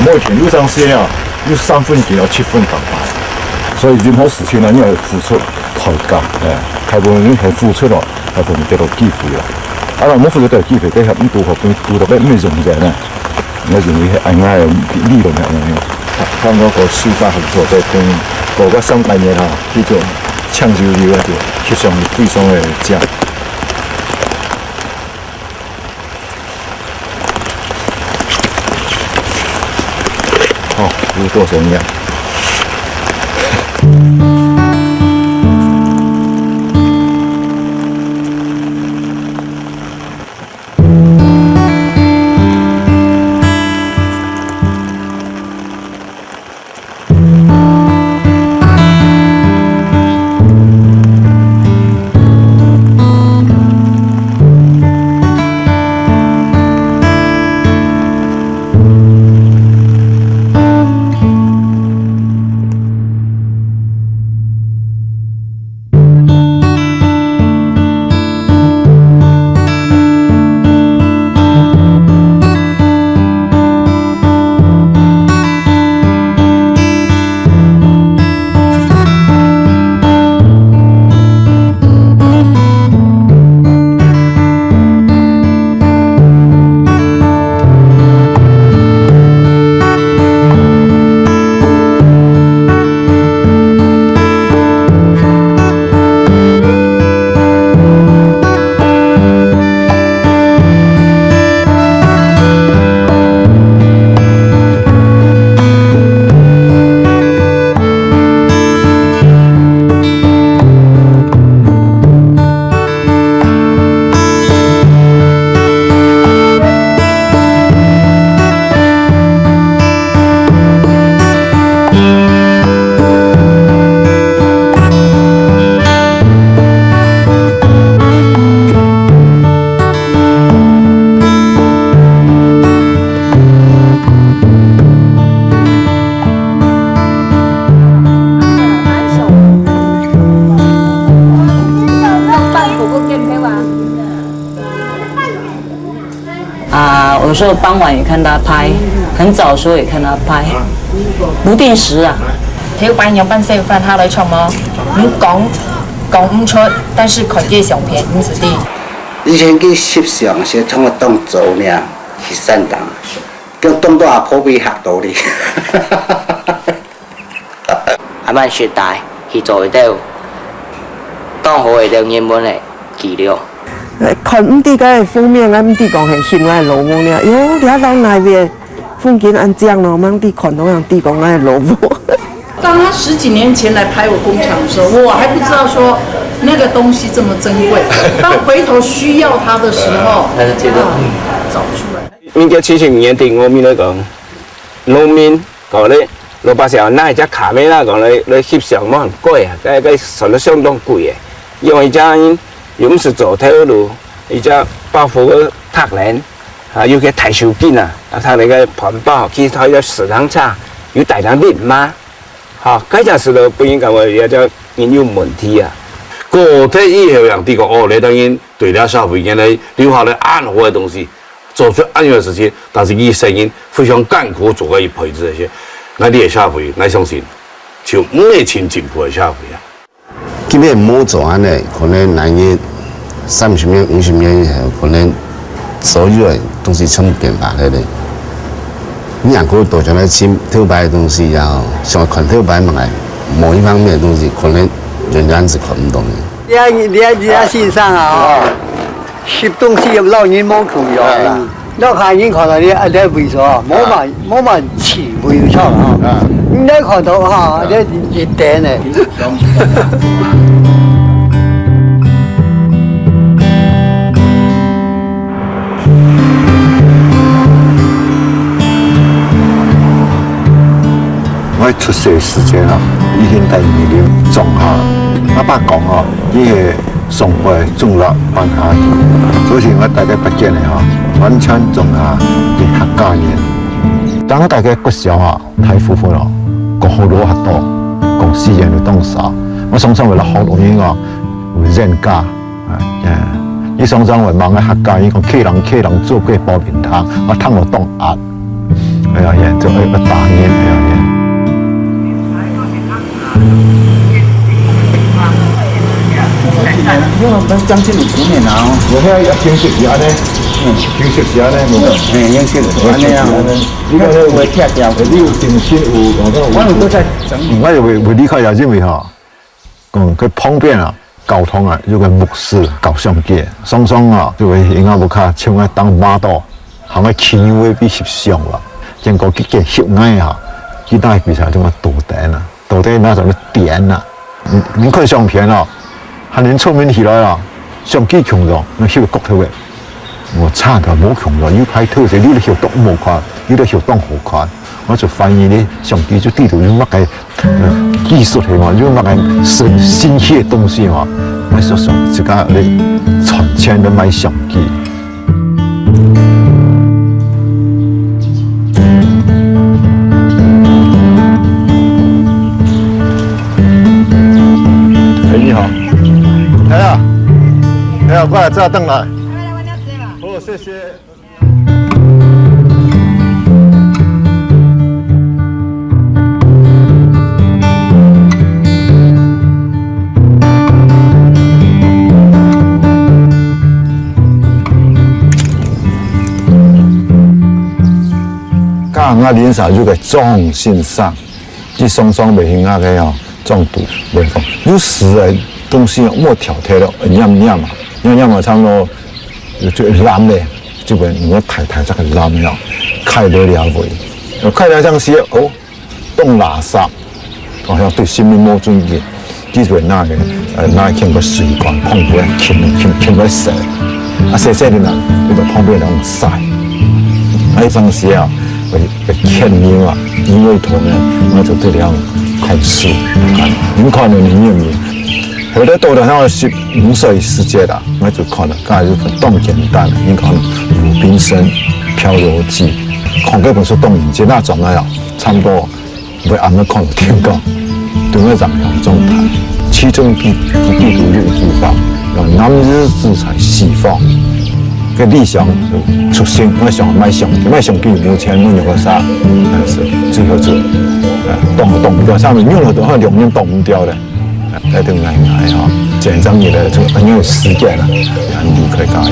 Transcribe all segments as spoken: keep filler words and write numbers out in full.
每天路上行啊，有三分鐘到七分鐘吧。所以任何事情啊，你愛付出代價，哎，大部分人係付出咯，大部分得到機會咯。啊，若無付出到機會，該下毋堵好，堵到該毋容易呢。我認為係恁樣个理論係恁樣。香港个司法合作在跟國家上百年啊，這種搶救力啊，就非常非常个強。 哦，有多少样？ 啊，有时候傍晚也看他拍，很早的时候也看他拍，不定时啊。頭擺仰般食飯，下來唱無？你講，講毋出，但是看佢相片，毋使定。以前佢翕相係通過當早呢，去山頂，跟當多阿婆被嚇到哩。 阿滿時代去做一條當好个一條人文个記錄。看毋知該封面，啊毋知講係翕𠊎老母呢。喲，這老哪位風景恁靚咯，毋知看到人知講𠊎老母。當他十幾年前來拍我工廠的時候，我還不知道說那個東西這麼珍貴。當回頭需要它的時候，他就覺得，啊，嗯，找出來。民國七十五年底，我們來講，農民 講咧，老百姓拿一隻卡梅拉講來，來翕相，無恁貴啊，該，該算得相當貴个。因為一隻人又毋使做頭路，一隻包袱个托人，啊，有個大手巾啊，啊，托人个盤包，去到一個市場車，又帶人拎嘛。吼，該隻時候本人感覺也叫人有問題啊。過忒以後，人知講，哦，這等人對這社會原來留下來恁好个東西。 做出恁樣个事情，但是佢承認非常艱苦做个一輩子个事。𠊎這个社會，𠊎相信，就毋係盡進步个社會啊。今日無做恁呢，可能來日三十年、五十年以後，可能所有个東西全部變化了咧。你若過多將來尋頭擺个東西啊，想看頭擺嘛，某一方面个東西，可能永遠是看毋到个。你啊，你啊，你啊，先生啊，哦。 食東西摎老人無共樣啊。哎。老下人看到你啊，這位所，無嘛，哎。無嘛氣味道啊。哎。你來看到哈，這一等呢。𠊎出世个時間啊，已經在二林莊下。阿爸講哦，佢係 上背種落半下去，所以我大家福建个吼，完全種下係客家人。當大家國小啊，大部分哦，講學老較多，講四縣有當少。我常常會摎學老人哦，有冤家，啊，嗯，佢常常會罵个客家人講，客人客人做鬼包便當，我聽了當閼。哎呀，也就要打人，哎呀，也。因为我们将近五十年了哦。我现在要平时是安尼，嗯，平时是安尼，嗯，哎，平时是安尼啊。平时是安尼。你看那个，我跳掉。你有定心有，我看有。我有都在整理。我也会，会离开也因为哈，讲，佢旁边啊，教堂啊，有个牧师教相机，常常啊，就会应该屋下像个当马到，行个骑牛个比翕相啦。结果佢个翕个哈，佢那比赛就么多点啊，多点那怎么点啊？你，你看相片啊，还能出名起来啊，相机穷了，那翕个角头个。 我差个无穷了，有派特色，有个小当无看，有个小当好看。我就怀疑呢，相机就底肚有么个，呃，技术系嘛，有么个新，新鲜个东西嘛，我说说自家咧赚钱咧买相机。哎，你好。哎呀，哎呀，我来这等来。 好，谢谢。刚刚鄰舍有个張先生， 佢常常會去𠊎个哦，裝肚，會講，有時个東西莫挑忒咯，黏黏啊，黏黏啊，差不多就爛咧，就會用个大大隻个爛了，開了了尾，開了這樣時哦，當垃圾，好像對生命無尊嚴，佢就會拿个，呃，拿一个水管，放過來，掔掔掔過來洗，啊，洗洗了呢，就放過來用曬，啊，這樣時啊，會 个牽牛啊，因為頭呢，𠊎就在這看書，啊，恁看了恁願意。後來到了那十五歲時節啊，𠊎就看了，該就當簡單，你看《魯賓遜漂流記》，看這本書當然簡單，怎麼樣，差不多會暗暝看到天光，對𠊎影響當大。其中佢，佢裡肚有一句話，叫「男兒志在四方」。 个理想就出身，𠊎想買相機，買相機又無錢，買用个啥？但是最後就，呃，擋，擋毋掉，上面用了都好兩年擋毋掉咧。呃，該就𠊎，𠊎吼，前陣日咧就因為時間啊，離開家鄉。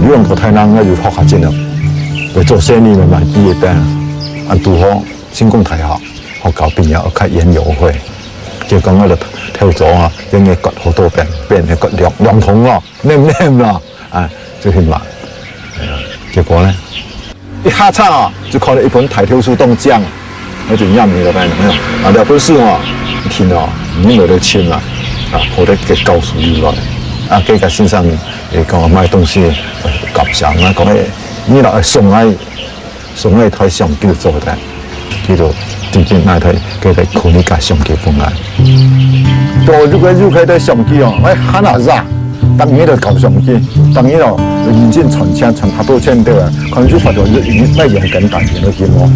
你用个太難，𠊎就學下真了。會做生意嘛，賣機个單，啊，拄好成功大學，學校畢業，愛開園遊會。結果𠊎就偷走啊，因為割好多遍，變成割兩，兩桶啊，黏黏啦，啊，就去賣。哎呀，結果呢？ 一下車啊，就看到一本大條書當靚，𠊎就拈起來看，啊，這本書啊，一聽啊，你有得錢啊，啊，好得个教授又來，啊，這个先生，誒，講賣東西，呃，感謝，𠊎講，誒，你若送𠊎，送𠊎一台相機就做得，佢就真正拿一台，這个柯尼卡相機分𠊎。到這个，這个相機哦，誒，還啊，逐日都搞相機，逐日哦，認真賺錢，賺較多錢對啊。 可能就發覺就因為賣兩根大片都去摸。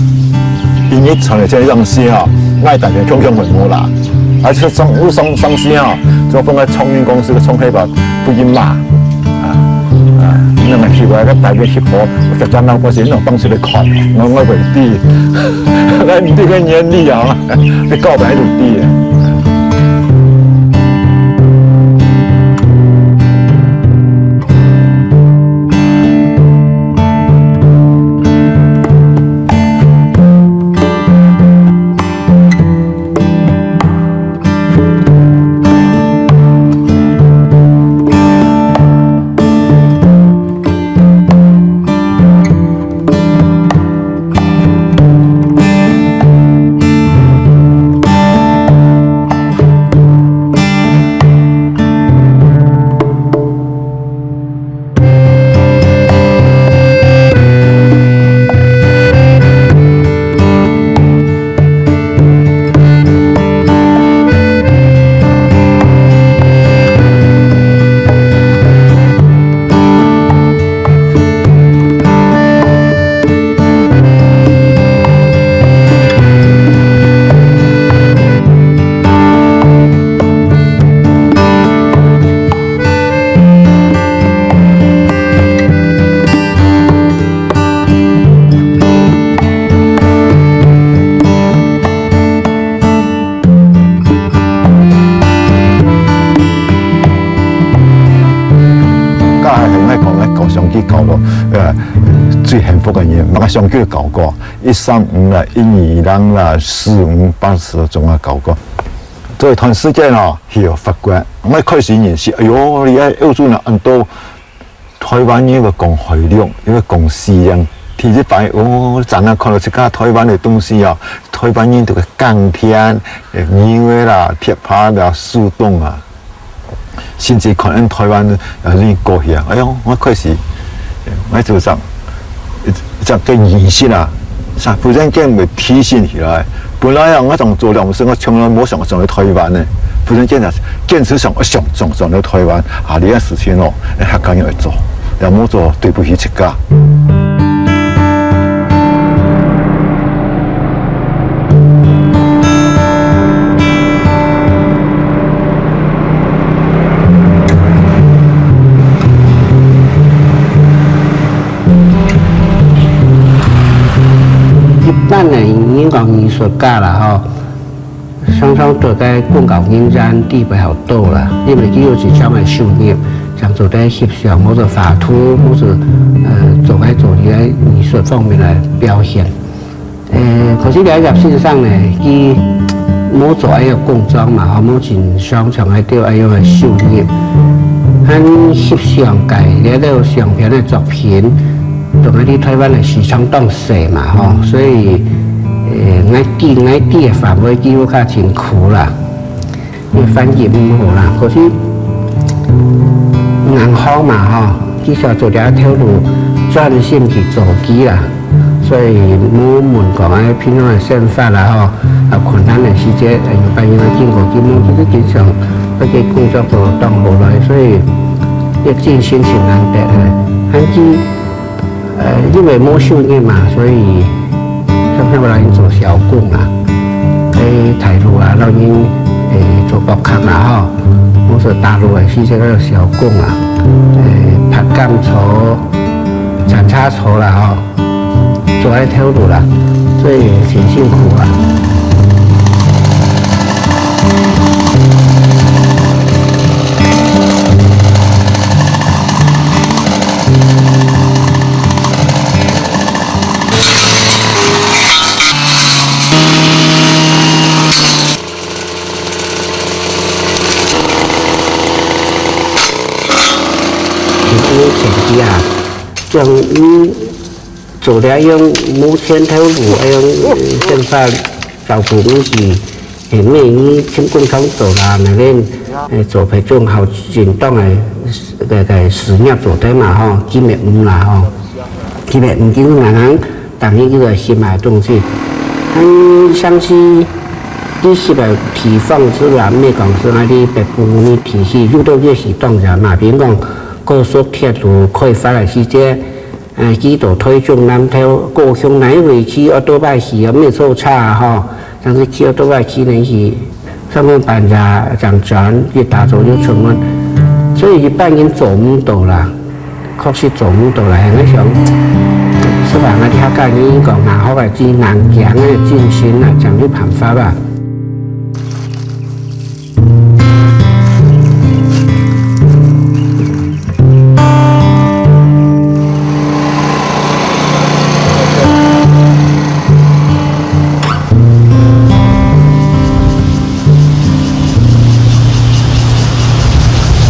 因為賺了這樣些啊，賣大片強強會摸啦。而且上，上，上市啊，就分个唱片公司个唱片吧，不一樣嘛。啊，啊，那麼奇怪，个大片一摸，我在家那發現，那當時的款，我，我會知，來，你這个年龄啊，你告白都知。相機教到，呃，最幸福个人，麼个相機都教過，一三五啦，一二零啦，四五八十種啊教過。做一段時間哦，去到法國，𠊎開始認識，哎喲，你愛歐洲人恁多，台灣人會講海陸，又會講西洋，第一擺，哦，正經看到自家台灣个東西哦，台灣人都會耕田，呃，牛仔啦、鐵耙啦、手動啊。 甚至看𫣆台灣，呃，人過去啊，哎喲，𠊎開始，𠊎就想，一隻个意識啊，忽然間會提升起來。本來啊，𠊎想做了，毋係，𠊎從來無想過想到台灣呢。忽然間啊，堅持想，想，想，想到台灣，啊，這个事情哦，客家人愛做，也無做對不起自家。 一般个人講藝術家啦吼，常常對該廣告人員地位好多啦，因為佢有一項个收入，像做該翕相，或者畫圖，或者，呃，做該做一个藝術方面个表現。 誒，可是這葉先生呢，佢無做這个工作嘛，吼，無經常像愛得這樣个收入。佢翕相个這兜相片个作品，同埋在台灣个市場當細嘛，吼，所以，誒，𠊎知，𠊎知个範圍，佢有較辛苦啦。 个環境毋好啦，可是銀行嘛吼，至少做這條路專心去做佢啦，所以無問講啊平常个生活啦吼，啊困難个時節，哎，有朋友經過佢，其實經常，佢个工作做當好來，所以這精神真難得啊。還佢 呃，因為無收入嘛，所以常常有人做小工啊，在大陸啊，有人，誒，做屋客啦吼，無做大陸个，其實个小工啊，誒，拍鋼鋤、斬柴鋤啦吼，做該頭路啦，所以真辛苦啊。 其實前期啊，像，嗯，做了用無錢頭路，用，呃，想法照顧自己，誒，每日請工廠做啦，那邊，誒，做別種好正當个，个，个事業做得嘛吼，佢乜毋啦吼。 佢乜毋經銀行，但係佢个心愛東西。嗯，像是這些个地方之外，毋係講係𠊎兜北部个地區，有兜也係當然嘛。比如講高速鐵路開發个時節，呃，佢到台中南投、高雄哪位去，奧多拜去啊，沒錯差啊吼。但是去奧多拜去呢，係上面半日正轉，一大早就出門，所以一般人做毋到啦。 確實做毋到啦，𠊎想，係吧？𠊎聽客家人講，硬學个精，硬頸个精神啊，正有辦法啊。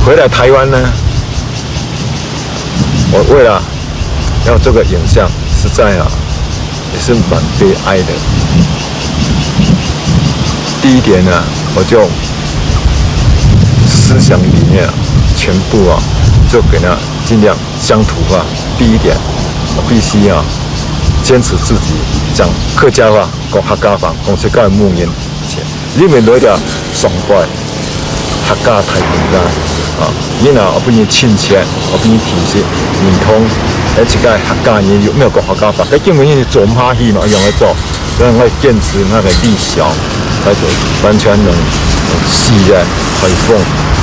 回來台灣呢， 我為了要這個影像，實在啊，也是蠻悲哀的。第一點呢，我就思想理念啊，全部啊，就給它盡量鄉土化。第一點，我必須啊，堅持自己講客家話，講客家話，講自家个母語。 因為來到上海，客家大本營啊，你若毋分人親切，毋分人提示，認同，而且該客家人又沒有講客家話，該根本人做毋下去嘛，仰會做？所以𠊎堅持𠊎个理想，𠊎就完全用四縣開放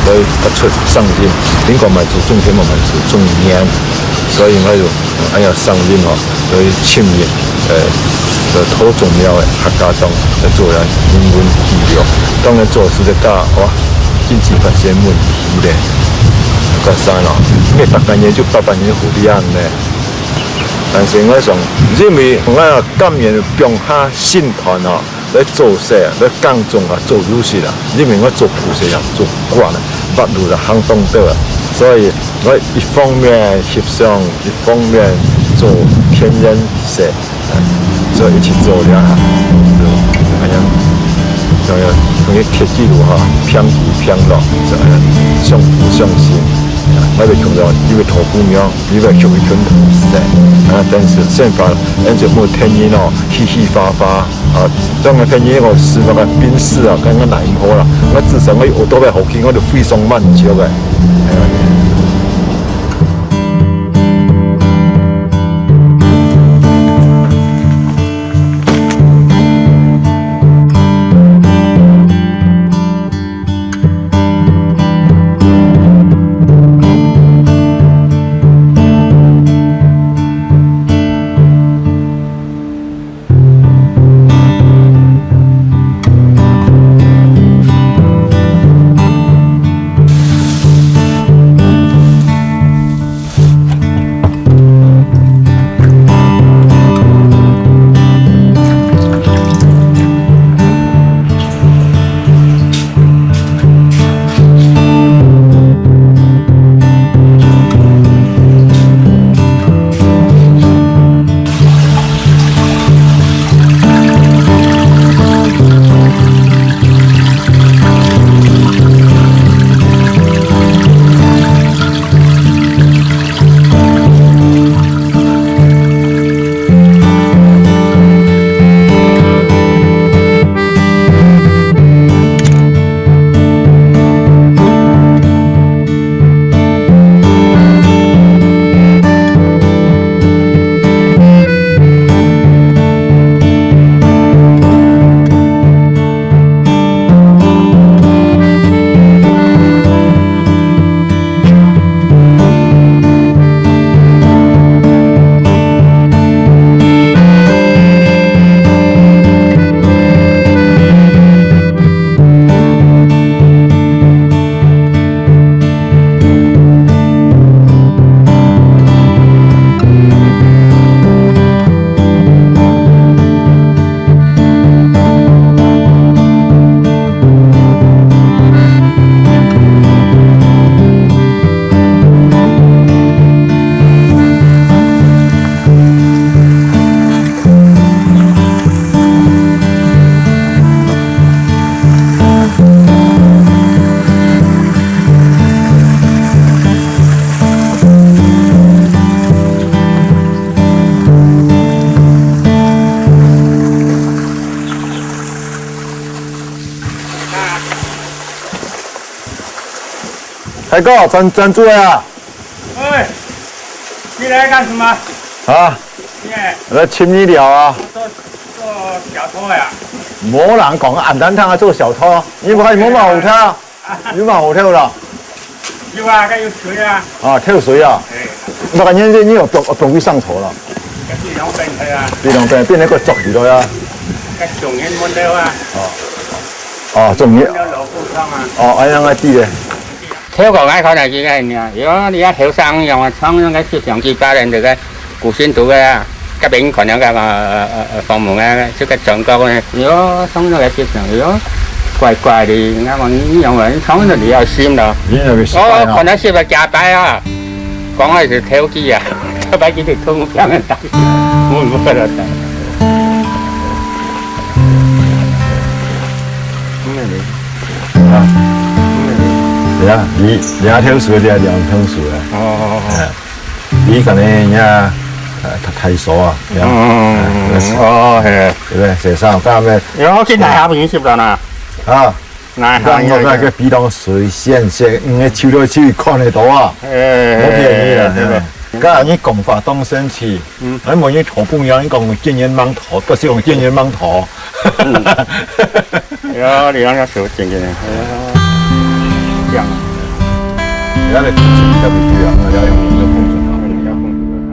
來發出聲音，頂高嘛做中天，嘛做中原，所以𠊎就 哎呀，聲音哦，所以深入，呃，呃，好重要个客家庄來做人人文記錄。當然做事个家，哇，經濟發展問題咧。个山哦，每八个月就八个月回來恁呢。但是𠊎想，因為𠊎甘願放下身段哦，來做事，來耕種啊，做有事啦。因為𠊎做故事啊，做慣了，八路啦，行當多啊，所以𠊎一方面翕相，一方面做田園事。 所以一起做了哈，就哎呀，就要同佢客語路哈，平起平落，就哎呀，相輔相成。哎呀，𠊎个窮了，因為頭姑娘，因為窮一窮頭噻，啊，但是生活，俺就無天天哦，嘻嘻哈哈啊。當然天天我是那個冰室啊，剛剛哪一波了，那至少我有多少好聽，我就非常滿足哎。哎呀 大哥，轉，轉厝啊？喂，你來幹什麼？啊？你來，來尋你尞啊。做，做小偷呀？無人講，恁單淨啊做小偷，你無看你無毛頭，你無毛頭啦？有啊，該有水啊。啊，偷水啊？哎。那個年紀你有中，中去上頭了？該比兩遍去啊。比兩遍，變那個捉起來啊。該中人問題啊。哦。哦，中人。問題老古董啊。哦，恁樣个知咧。 頭過𠊎看下佢个呢，喲，你啊後生樣啊，創樣个思想幾百年這個古新圖个啊，隔壁看了个呃呃呃訪問啊，這個中國个，喲，創樣个思想，喲，怪怪的，𠊎講你樣啊，你創樣你要心咯。你那個失敗哦，啊。看到失敗假擺啊，講个係偷雞啊，偷擺佢就偷平个打，我我不知道。嗯。 啊，對啊，你，你也偷水，你也偷水啊。哦，哦，哦，哦。哎，你可能也，呃，太，太少啊，對啊。嗯，嗯，嗯，嗯，哎，哦，嘿。對不對？先生，咱們，然後去哪下面去不了呢？啊，哪下你看我那個比當水線，線，嗯，手都去看得到啊。哎，無便宜啊，對吧？哎。剛才你講法當生趣，嗯。哎，問你頭不一樣，你講見人盲頭，不是講見人盲頭。嗯。 哎呀，你讓他手緊緊的，哎呀，這樣。你那個手機要不要啊？那要用你的控制好，你要控制好。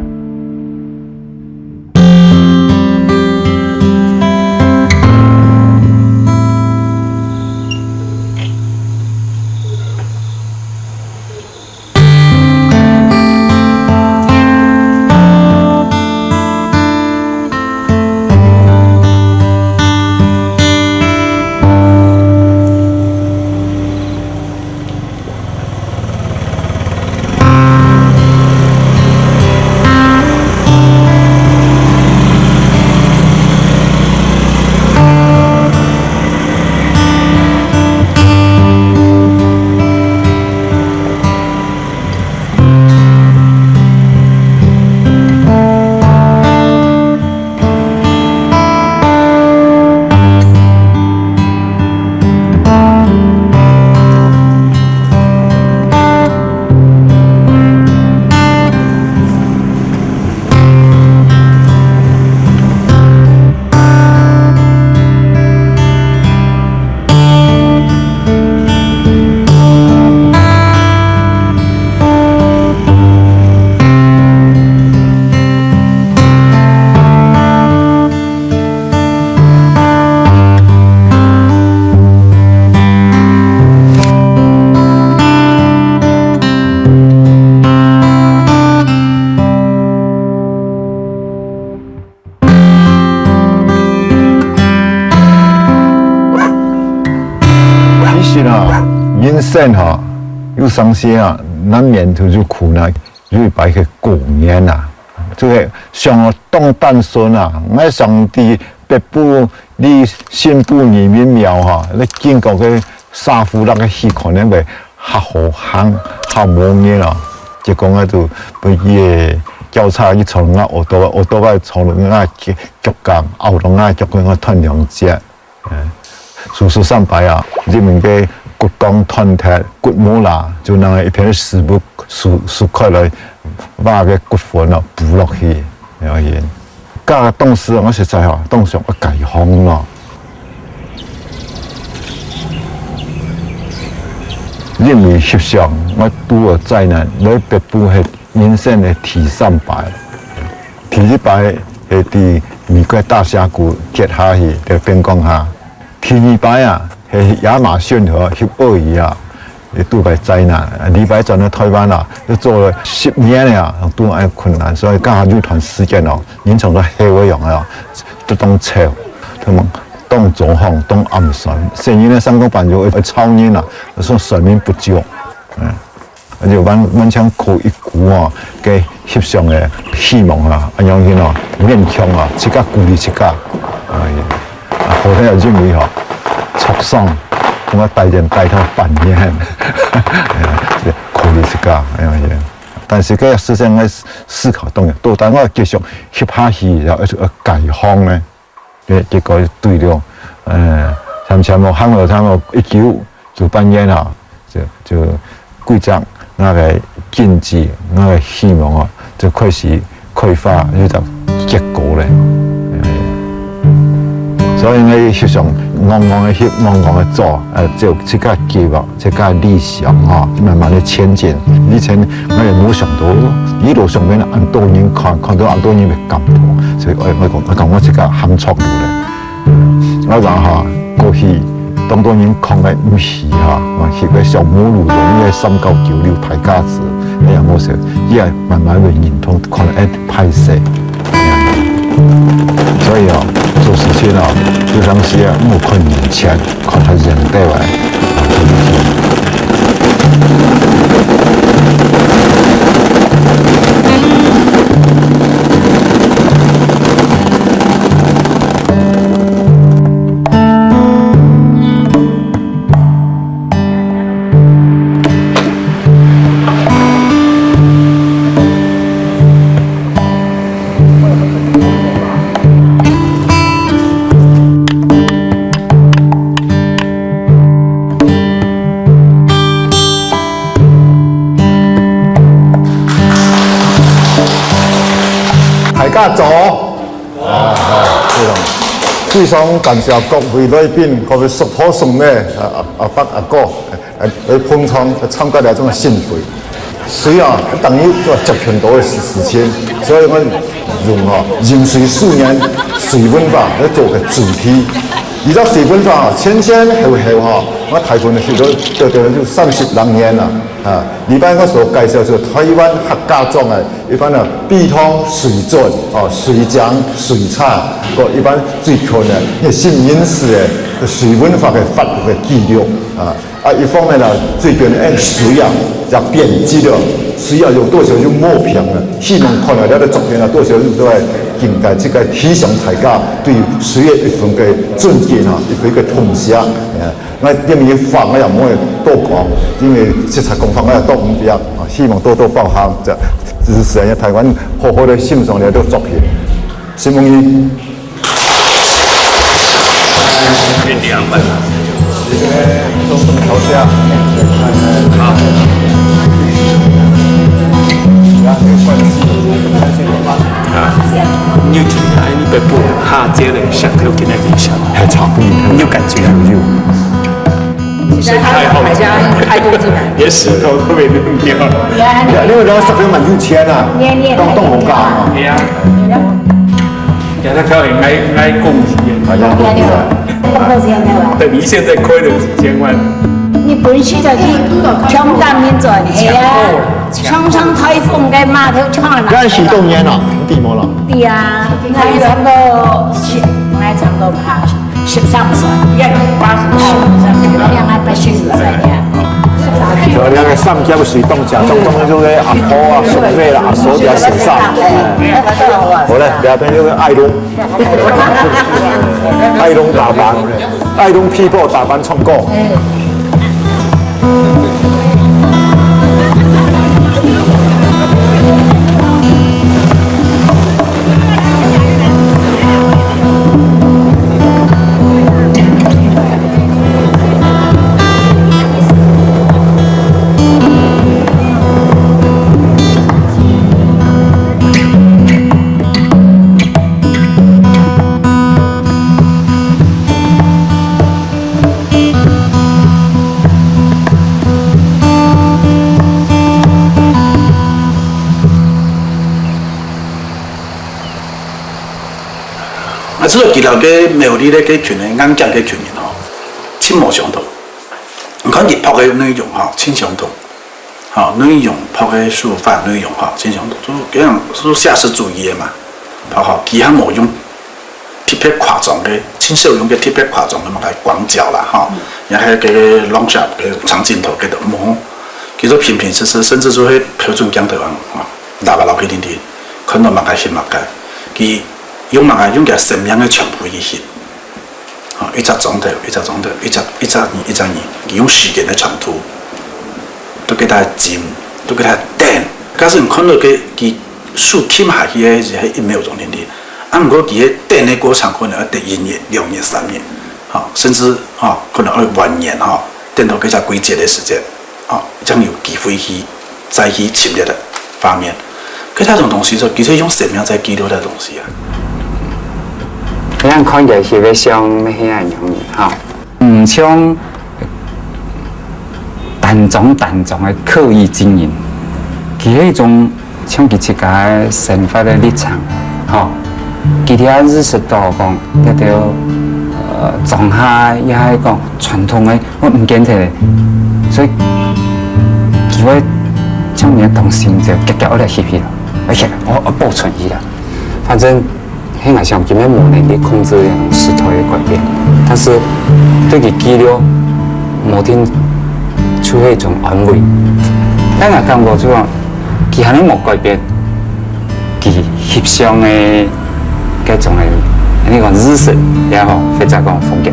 等吼，有當時啊，難免就有苦惱。有一擺个過年啊，就係想當單純啊，𠊎想在北埔，離新埔義民廟吼，來經過个沙湖落个去，可能會較好行，較無人啊。結果𠊎就分佢个轎車去撞𠊎奧多，奧多拜撞𠊎腳，腳架，拗到𠊎腳骨斷兩節。 嗯，事實上擺啊，入面个骨幹斷忒，骨無啦，就拿一片屎布撕，撕開來，挖个骨粉啊，補落去，了解。該當時啊，𠊎實在吼，當想愛解放咯。因為翕相，𠊎拄著災難，來北埔係人生个第三擺。 第一擺係在美國大峽谷跌下去，在冰崗下。第二擺啊，係亞馬遜河翕鱷魚啊，又拄著災難。啊，二擺轉到台灣啊，又做了十年了啊，都恁困難，所以剛好有段時間哦，人像到猴个樣啊，都當瘦，他們當早行，當暗算。細人仔上過班就會吵人啊，說睡眠不足，嗯。 而且完，完全靠一股哦，个翕相个希望啊，恁樣去哦，勉強啊，自家鼓勵自家。哎，啊，好在有認為吼，著傷，我帶人帶到半年，哎呀，鼓勵自家，哎呀，但是這个事情，𠊎思考當然，到底𠊎繼續翕下去，然後要解放呢？ 結，結果對了，呃，漸漸哦，行了差不多一九九八年啊，就，就規隻𠊎个經濟，𠊎个希望啊，就開始開花，有隻結果咧。所以𠊎翕相，戇戇个翕，戇戇个做，呃，就自家計劃，自家理想吼，慢慢个前進。以前𠊎也無想到，一路上面恁多人看，看到恁多人會感動，所以𠊎，𠊎講，𠊎講𠊎自家行錯路咧。 𠊎講哈，過去當多人講个毋係哈，啊，翕个小母鹿，用个三教九流大架子，哎呀，無事，也慢慢會認同，可能會歹勢。所以啊，做事情啊，有當時啊，莫看面前，看較遠个來。 大家早。啊，好，非常，非常感謝各位來賓，各位叔婆叔姆，啊，阿，阿伯阿哥，啊，來捧場，來參加這種盛會。水啊，等於做接近到个事，事情，所以𠊎用吼，飲水思源，水文化來做个主題。而且水文化吼，前前後後吼，𠊎大部分去到，到，到就三十零年啦。啊，禮拜𠊎所介紹就台灣客家庄个 一般呢，陂塘水圳，哦，水井、水車，个一般最近呢，个新認識个，个水文化个發掘个記錄，啊，啊，一方面呢，最近呢，哎，水啊，也變質了，水啊，有多少有毛病了，希望看到這个作品啊，多少有在應該這个提醒大家對水个一份个尊敬啊，一份个痛惜，哎。 𠊎這面个話𠊎也毋會多講，因為實在講法𠊎也多毋曉，啊，希望多多包涵，這，這係台灣好好个欣賞這个作品。承蒙你。好。啊，你有覺得你北埔下街个石頭今天很像？還差不多。你有感覺啊？有，有。 現在還有，還有，還有進來。連石頭都沒弄掉。呀，你們那個石頭蠻有錢啊，念念，當，當好搞啊。對呀。呀，那條也愛，愛講一遍。哎呀，對呀，對呀。等於現在虧了幾千萬。你本身就去香港人轉，係啊，香港颱風个碼頭撞了嘛。該係當年啊，地毛了。對呀，那也差不多十，那也差不多八十。 十三歲，一百八十歲，兩百八十歲了。像兩个三甲个水當正，總總就个阿婆啊、孫仔啦、阿嫂仔、先生。好嘞，兩邊就个愛攏，愛攏打扮，愛攏people打扮唱歌。 啊，這个佢兜个苗栗个該群个，硬頸个群人吼，盡無相同。你看佢拍个內容吼，盡相同。吼，內容拍个手法內容吼，盡相同。就這樣，就寫實主義个嘛。拍吼，佢還無用特別誇張个，盡少用个特別誇張个麼个廣角啦，吼，也還有該个long shot个長鏡頭，該个無。其實平平實實，甚至就係標準鏡頭啊，吼。 喇叭摎佢定定，看到麼个翕麼个，佢用麼个用佢生命个長度去翕，吼，一隻鐘頭，一隻鐘頭，一隻一隻年，一隻年，佢用時間个長度，都給佢等，都給佢等。假使你看到佢佢手撳下去个係一秒鐘定定，啊，毋過佢个等个過程可能愛等一日、兩日、三日，吼，甚至吼可能愛半年吼，等到該隻季節个時間。 哦，正有機會去再去尋這个畫面。該種東西就其實用生命在記錄个東西啊。恁樣看起來，翕个相乜係恁樣个哈，毋像單張單張个刻意經營，佢係一種 像佢自家个生活个歷程，吼，佢這下意識到講，這兜，呃，莊下也係講傳統个，會毋見忒咧，所以佢會像你个當心就遽遽愛來翕起來，而且愛愛保存起來。反正 係𠊎想根本無能力控制這種時代个改變，但是對佢記錄，無定就係一種安慰。但𠊎感覺就講，佢還係無改變，佢翕相个該種个，恁樣講意識也好，或者講風格，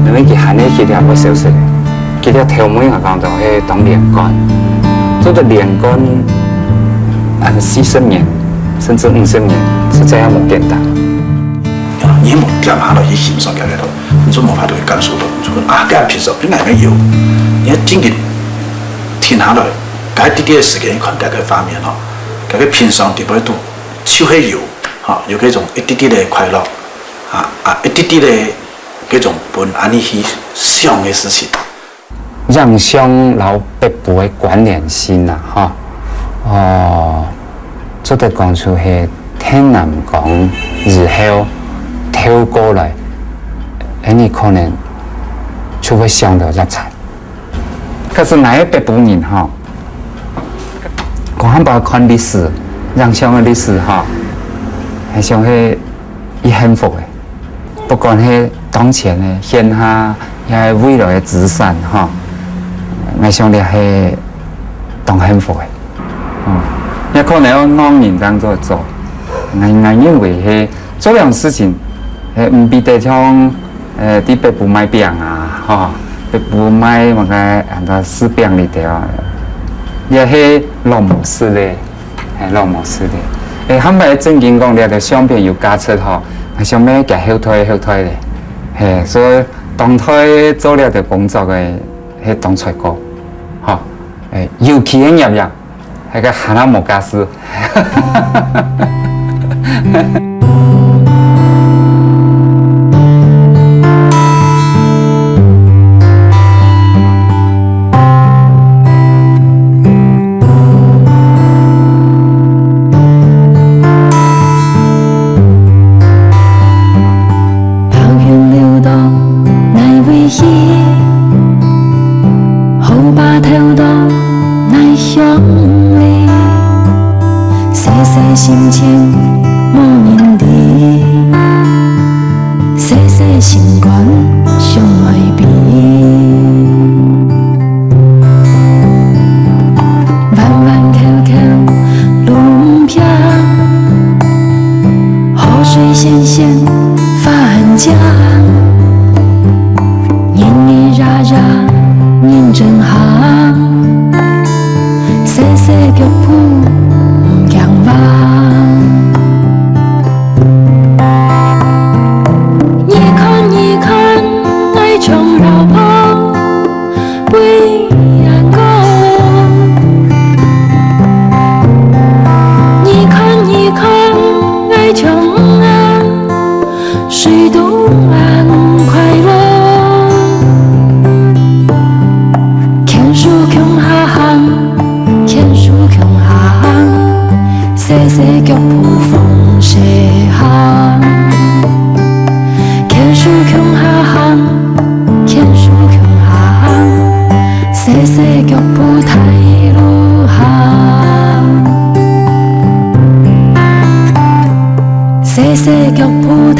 因為佢還係翕了無消失个。 佢這頭尾𠊎講到係當連貫，做得連貫，嗯，四十年，甚至五十年，實在也無簡單。啊，你無停下來去欣賞佢个，你就無法度去感受到，就講啊，這平常本來沒有，你要真个停下來，該一滴滴个時間看該个畫面吼，該个平常底背肚就係有，吼，有該種一滴滴个快樂，啊啊，一滴滴个 該種分恁樣去想个事情。影像摎北部个關聯性啊，吼，哦，做得講就係天南講以後透過來，恁樣可能就會想到這層。可是𠊎个北部人吼，講還包括歷史，影像个歷史吼，還想係 已幸福个。不管係當前个、現下，也係未來个資產，吼，𠊎想這係當幸福个。哦，也可能愛仰般正做做。𠊎，𠊎認為係做這種事情，係毋比得像，呃，在北部賣餅啊，吼，北部賣麼个，恁个柿餅這兜啊，也係老模式个。 係，老模式个。欸，還毋係正經講這个相片有價值吼，𠊎想愛加後退後退咧。係，所以當代做這个工作个，係當衰過，吼。欸，尤其係業業，該个還較無價值。桃源流到哪位去？河壩流到哪鄉里？細細心情無人知，細細心肝想愛飛。線，花很靚，日日夜夜認真行，細細腳步毋驚橫。你看，你看，𠊎像老婆，飛恁高。你看，你看，𠊎像魚啊， 水中恁快樂。牽手共下行，牽手共下行，細細腳步風勢行。牽手共下行，牽手共下行，細細腳步大路行。細細腳步